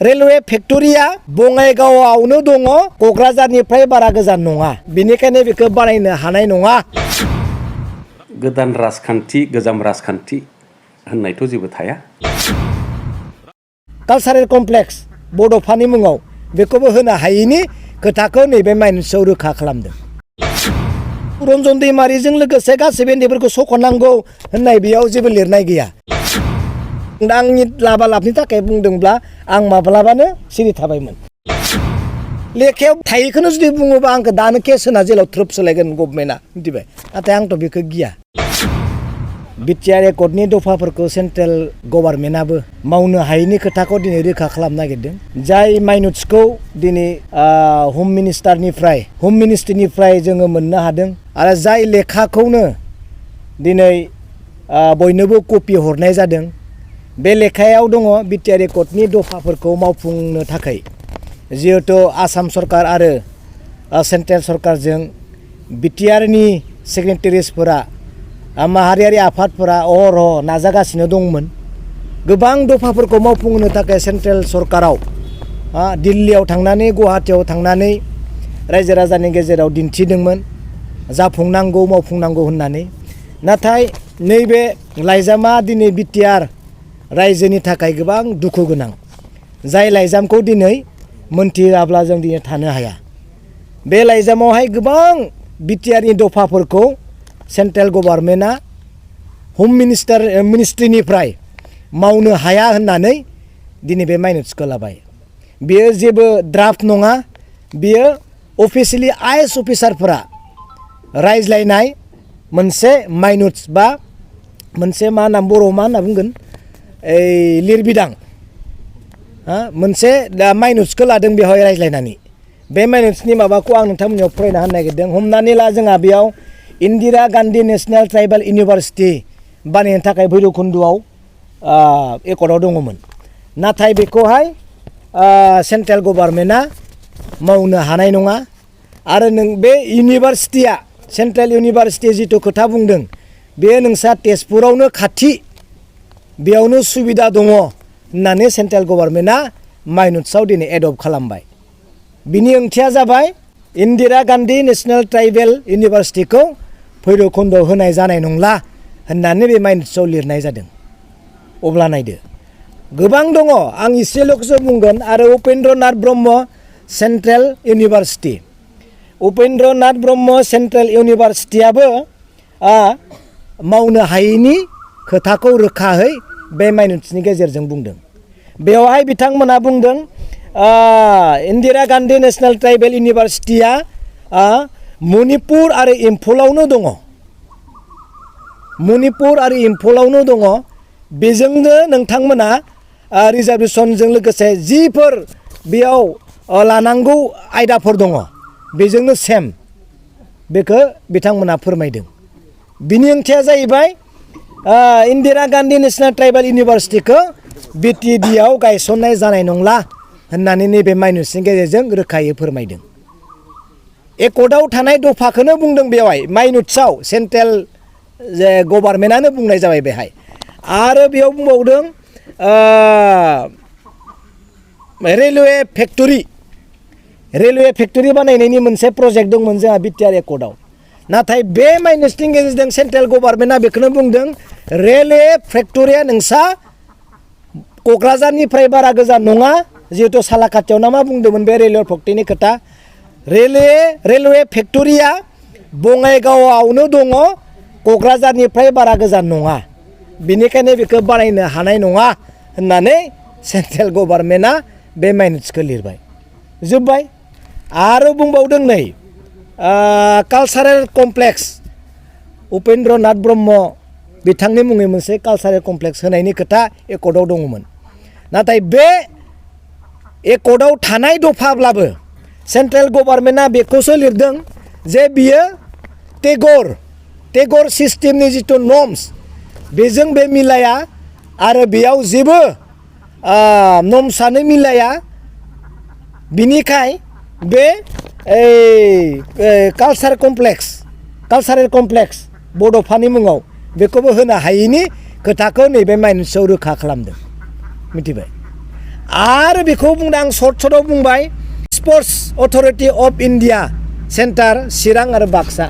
Railway फेक्टरिया बङाइगावआवनो दङ क'क्राझारनिफ्राय बारा गोजान नङा बेनिखायनो बेखौ बानायनो हानाय नङा। गोदान राजखान्थि गोजाम राजखान्थि होननायथ' जेबो थाया। कालचारेल कमप्लेक्स बड'फानि मुङाव बेखौबो होनो हायैनि खोथाखौ नैबे माइनसाव रोखा खालामदों। रन्जन दैमारिजों लोगोसे गासैबो उन्दैफोरखौ सख'नांगौ होननाय बेयाव जेबो लिरनाय गैया। आंनि लाबालाबनि थाखाय बुंदोंब्ला आं माब्लाबानो सिरि थाबायमोन। लेखायाव थायैखौनो जुदि बुङोबा आंखौ दानो केस होना जेलाव थ्रोब सोलायगोन गभर्नमेन्टआ मिथिबाय। नाथाय आंथ' बेखौ गिया। बिटिआर एकर्डनि दफाफोरखौ सेन्ट्रेल गभर्नमेन्टआबो मावनो हायैनि खोथाखौ दिनै रोखा खालामनो नागिरदों। जाय माइनट्सखौ दिनै हम मिनिस्ट्रिनिफ्राय जोङो मोननो हादों आरो जाय लेखाखौनो दिनै बयनोबो कपि हरनाय जादों। बे लेखायाव दङ बिटिआर एकर्डनि दफाफोरखौ मावफुंनो थाखाय जिहेतु आसाम सरकार आरो सेन्ट्रेल सरकारजों बिटिआरनि सिगनेटारिसफोरा माहारियारि आफादफोरा अहरह नाजागासिनो दंमोन। गोबां दफाफोरखौ मावफुंनो थाखाय सेन्ट्रेल सरकाराव दिल्लीयाव थांनानै गुवाहाटीयाव थांनानै रायजो राजानि गेजेराव दिन्थिदोंमोन जाफुंनांगौ मावफुंनांगौ होननानै। नाथाय नैबे लाइजामा दिनै बिटिआर रायजोनि थाखाय गोबां दुखु गोनां। जाय लाइजामखौ दिनै मोनथियाब्ला जों दिनै थानो हाया। बे लाइजामावहाय गोबां बिटिआरनि दफाफोरखौ सेन्ट्रेल गभर्नमेन्टआ हम मिनिस्ट्रिनिफ्राय मावनो हाया होननानै दिनै बे माइनट्सखौ लाबाय। बेयो जेबो ड्राफ्ट नङा। बेयो अफिसियेलि आइएएस अफिसारफोरा रायज्लायनाय मोनसे माइनट्स बा मोनसे मा होनना बर'आव मा होनना बुंगोन लिरबिदां मोनसे दा माइनट्सखौ लादों बेवहाय रायज्लायनानै। बे माइनट्सनि माबाखौ आं नोंथांमोननियाव फरायना होनो नागिरदों। हमनानै ला जोंहा बेयाव Indira Gandhi national tribal university बानायनो थाखाय भैरबकुन्द'आव एकर्डआव दङमोन। नाथाय बेखौहाय सेन्ट्रेल गभर्नमेन्टआ मावनो हानाय नङा। आरो नों बे इउनिभारसिटिया सेन्ट्रेल इउनिभारसिटि जिथु खोथा बुंदों बे नोंसा तेजपुरावनो खाथि बेयावनो सुबिदा दङ होननानै सेन्ट्रेल गभर्नमेन्टआ माइनट्सआव दिनै एडप्ट खालामबाय। बिनि ओंथिया जाबाय इन्दिरा गान्धी नेशनेल ट्राइबेल इउनिभारसिटिखौ भैरबकुन्द'आव होनाय जानाय नंला होननानै बे माइनट्सआव लिरनाय जादों। अब्ला नायदो गोबां दङ। आं एसेल'सो बुंगोन। आरो Upendranath Brahma central university Upendranath Brahma central इउनिभारसिटियाबो मावनो हायैनि खोथाखौ रोखाहै बे माइनट्सनि गेजेरजों बुंदों। बेवहाय बिथांमोना बुंदों इन्दिरा गान्धी नेशनेल ट्राइबेल इउनिभारसिटिया मणिपुर आरो इम्फलावनो दङ। मणिपुर आरो इम्फलावनो दङ। बेजोंनो नोंथांमोना रिजार्भेसनजों लोगोसे जिफोर बेयाव लानांगौ आयदाफोर दङ बेजोंनो सेम बेखौ बिथांमोना फोरमायदों। बिनि ओंथिया जाहैबाय इन्दिरा गान्धी नेशनेल ट्राइबेल इउनिभारसिटिखौ बिटिएडिआव गायसननाय जानाय नंला होननानै नैबे माइनट्सनि गेजेरजों रोखायै फोरमायदों। एकर्डआव थानाय दफाखौनो बुंदों बेवहाय माइनट्सआव सेन्ट्रेल गभर्नमेन्टआनो बुंनाय जाबाय बेहाय। आरो बेयाव बुंबावदों रेलवे फेक्टरि बानायनायनि मोनसे प्रजेक्ट दंमोन जोंहा बिटिआर एकर्डआव। नाथाय बे माइनट्सनि गेजेरजों सेन्ट्रेल गभर्नमेन्टआ बेखौनो बुंदों रेलवे फेक्टरिया नोंसा क'क्राझारनिफ्राय बारा गोजान नङा। जिहेतु सालाकाथियाव ना मा बुंदोंमोन बे रेलवे फेक्टरिनि खोथा। रेलवे फेक्टरिया बङाइगावआवनो दङ क'क्राझारनिफ्राय बारा गोजान नङा। बेनिखायनो बेखौ बानायनो हानाय नङा होननानै सेन्ट्रेल गभर्नमेन्टआ बे माइनट्सखौ लिरबाय। जोब्बाय। आरो बुंबावदों नै कालचारेल कमप्लेक्स उपेन्द्रनाथ ब्रह्म बिथांनि मुङै मोनसे कालचारेल कमप्लेक्स होनायनि खोथा एकर्डआव दङमोन। नाथाय बे एकर्डआव थानाय दफाब्लाबो सेन्ट्रेल गभर्नमेन्टआ बेखौसो लिरदों जे बियो टेगर सिस्टेमनि जिथु नर्म्स बेजों बे मिलाया आरो बेयाव जेबो नर्म्सआनो मिलाया। बिनिखाय बे कालचारेल कमप्लेक्स बड'फानि मुङाव बेखौबो होनो हायैनि खोथाखौ नैबे माइनट्सआव रोखा खालामदों मिथिबाय। आरो बेखौ बुंदों आं सर्टआव बुंबाय sports authority of India center Chirang आरो बाक्सा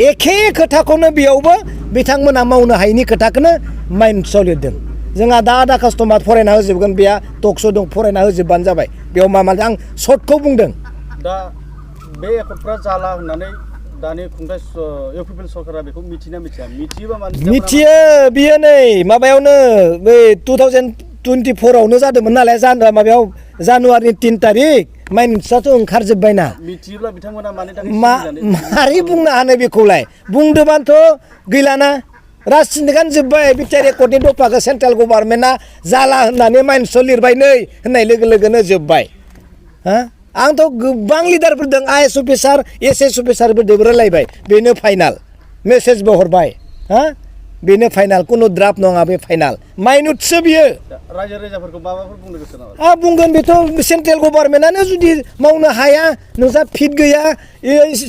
एखे खोथाखौनो बेयावबो बिथांमोना मावनो हायैनि खोथाखौनो माइन्डसआव लिरदों जोंहा दा आधा कास्टमार फरायना होजोबगोन बेहा टकस' दं फरायना होजोबबानो जाबाय बेयाव मा आं सर्टखौ बुंदों दा बे एकर्डफ्रा जाला होननानै दानि खुंथाय इउपिपिएल सरकारा बेखौ मिथिना मिथिया मिथियोबा मिथियो बियो नै माबायावनो बै 2024आवनो जादोंमोन नालाय माबायाव जानुवारि 3 तारिख माइन्डसआथ' ओंखारजोब्बायना मिथियोब्ला बिथांमोना मानि थाखाय मारै बुंनो हानो बेखौलाय बुंदोबानोथ' गैलाना राजनितिकानो जोब्बाय बिटिआर एकर्डनि दफाखौ सेन्ट्रेल गभर्नमेन्टआ जाला होननानै माइन्डसआव लिरबाय नै होननाय लोगो लोगोनो जोब्बाय हा आंथ' गोबां लिडारफोरदों आइएस अफिसार एसएस अफिसारफोरदोंबो रायलायबाय बेनो फाइनाल मेसेजबो हरबाय हा बेनो फाइनाल कुनु द्राफ्ट नङा बे फाइनाल माइनुटसो बियो रायजो राजाफोरखौ माबाफोर बुंनो गोसो नामा बुंगोन बेथ' सेन्ट्रेल गभर्नमेन्टआनो जुदि मावनो हाया नोंसा फिट गैया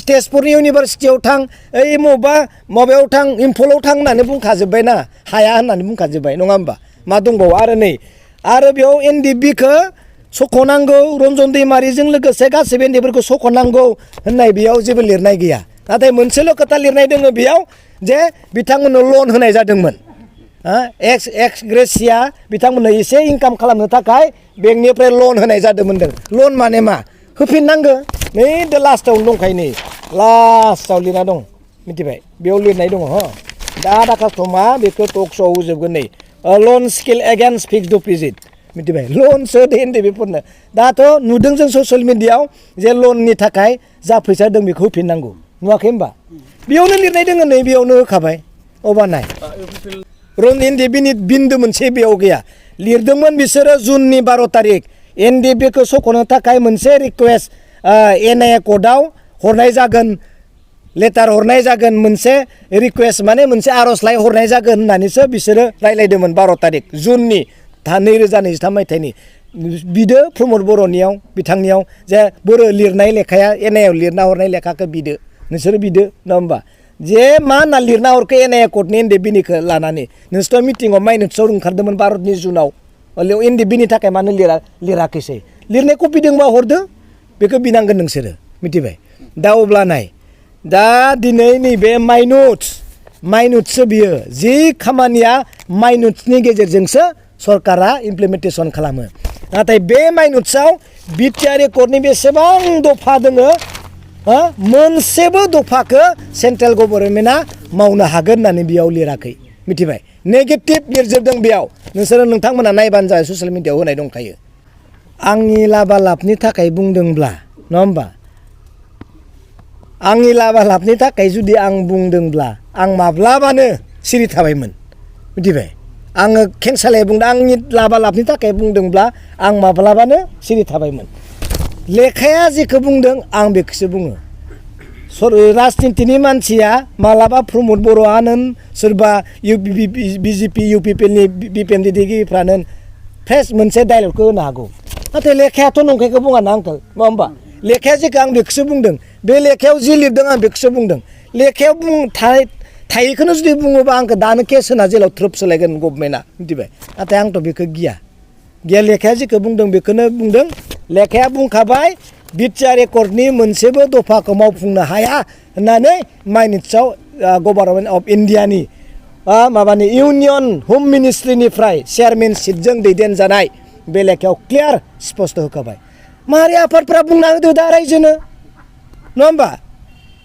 तेजपुरनि इउनिभारसिटियाव थां ओइ माबायाव थां इम्फलाव थां होननानै बुंखाजोब्बायना हाया होननानै बुंखाजोब्बाय नङा होमबा मा दंबावो आरो नै आरो बेयाव एनडिबिखौ सख'नांगौ रन्जन दैमारिजों लोगोसे गासैबो एनडिबिफोरखौ सख'नांगौ होननाय बेयाव जेबो लिरनाय गैया नाथाय मोनसेल' खोथा लिरनाय दङ बेयाव जे बिथांमोननो लन होनाय जादोंमोन एक्स ग्रेसिया बिथांमोननो एसे इनकाम खालामनो थाखाय बेंकनिफ्राय लन होनाय जादोंमोन लन माने मा होफिननांगौ नै दा लास्टआवनो दंखायो नै लास्टआव लिरना दं मिथिबाय बेयाव लिरनाय दङ दा आधा कास्टमा बेखौ टकस'आव होजोबगोन नै लन स्केल एगेन्स्ट फिक्स डिप'जिट मिथिबाय लनसो देन बेफोरनो दाथ' नुदों जों ससियेल मिडियायाव जे लननि थाखाय जा फैसा दं बेखौ होफिननांगौ नुवाखै होमबा बेयावनो लिरनाय दङ नै बेयावनो होखाबाय अबा नाय एनडिबिनि बिन्दो मोनसे बेयाव गैया लिरदोंमोन बिसोरो जुननि 12 तारिख एनडिबिखौ सख'नो थाखाय मोनसे रिकुवेस्ट एनआइए कर्टआव हरनाय जागोन लेटार हरनाय जागोन मोनसे रिकुवेस्ट माने मोनसे आर'जलाइ हरनाय जागोन होननानैसो बिसोरो रायलायदोंमोन 12 तारिख जुननि 2023 मायथाइनि बिदो प्रमद बर'नियाव बिथांनियाव जे बर' लिरनाय लेखाया एनआइएआव लिरना हरनाय लेखाखौ बिदो नोंसोरो बिदो नङा होमबा जे मा होनना लिरना हरखो एनआइए कर्टनि एनडिबिनिखौ लानानै नोंसोरथ' मिटिङाव माइनट्सआव ओंखारदोंमोन भारतनि जुनाव एनडिबिनि थाखाय मानो लिराखैसै लिरनाय कपि दंबा हरदो बेखौ बिनांगोन नोंसोरो मिथिबाय दा अब्ला नाय दा दिनै नैबे माइनुट्ससो बियो जि खामानिया माइनुट्सनि गेजेरजोंसो सरकारा इमप्लिमेन्टेसन खालामो नाथाय बे माइनुट्सआव बिटिआर एकर्डनि बेसेबां दफा दोङो मोनसेबो दफाखौ सेन्ट्रेल गभर्नमेन्टआ मावनो हागोन होननानै बेयाव लिराखै मिथिबाय नेगेटिभ लिरजोबदों बेयाव नोंथांमोना नायबानो जाबाय ससियेल मिडियायाव होनाय दंखायो आंनि लाबालाबनि थाखाय बुंदोंब्ला नङा होमबा आंनि लाबालाबनि थाखाय जुदि आं बुंदोंब्ला आं माब्लाबानो सिरि थाबायमोन मिथिबाय आङो खेंसालाय बुंदों आंनि लाबालाबनि थाखाय बुंदोंब्ला आं माब्लाबानो सिरि थाबायमोन लेखाया जेखौ बुंदों आं बेखौसो बुङो राजनितिनि मानसिया मालाबा प्रमद बर'आनो सोरबा बिजेपि इउपिपिएलनि बिपिएम दैदेनगिरिफ्रानो फ्रेस मोनसे डायलगखौ होनो हागौ नाथाय लेखायाथ' नंखायखौ बुङा ना आंखौ नङा होमबा लेखाया जेखौ आं बेखौसो बुंदों बे लेखायाव जि लिरदों आं बेखौसो बुंदों लेखायाव थायैखौनो जुदि बुङोबा आंखौ दानो केस होना जेलाव थ्रोब सोलायगोन गभर्नमेन्टआ मिथिबाय नाथाय आंथ' बेखौ गिया लेखाया जेखौ बुंदों बेखौनो बुंदों लेखाया बुंखाबाय बिटिआर एकर्डनि मोनसेबो दफाखौ मावफुंनो हाया होननानै माइनुट्सआव गभर्नमेन्ट अफ इन्डियानि माबानि इउनियन हम मिनिस्ट्रिनिफ्राय चेयारमेनशिपजों दैदेनजानाय बे लेखायाव क्लियार स्पष्ट होखाबाय माहारि आफादफ्रा बुंना होदो दा रायजोनो नङा होमबा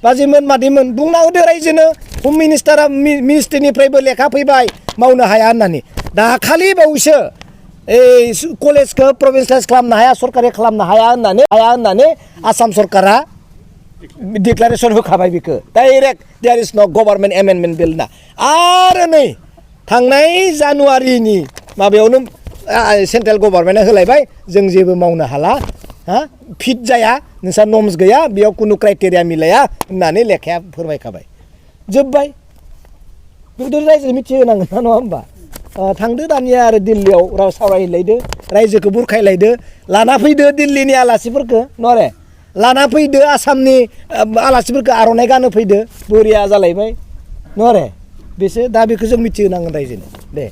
बाजैमोन मादैमोन बुंना होदो रायजोनो हम मिनिस्ट्रिनिफ्रायबो लेखा फैबाय मावनो हाया होननानै दाखालि बावैसो कलेजखौ प्रभिन्सियेलाइज खालामनो हाया सरकारि खालामनो हाया होननानै आसाम सरकारा डिक्लारेसन होखाबाय बेखौ डाइरेक्ट देयार इज न' गभर्नमेन्ट एमेन्डमेन्ट बिल ना आरो नै थांनाय जानुवारिनि माबायावनो सेन्ट्रेल गभर्नमेन्टआ होलायबाय जों जेबो मावनो हाला फिट जाया नोंसा नर्म्स गैया बेयाव खुनु क्राइटेरिया मिलाया होननानै लेखाया फोरमायखाबाय जोब्बाय बेखौथ' रायजो मिथिहोनांगोन ना नङा होमबा थांदो दानिया आरो दिल्लीयाव राव सावरायहैलायदो रायजोखौ बुरखायलायदो लाना फैदो दिल्लीनि आलासिफोरखौ नरे लाना फैदो आसामनि आलासिफोरखौ आर'नाइ गानो फैदो बरिया जालायबाय नरे बेसो दा बेखौ जों मिथिहोनांगोन रायजोनो दे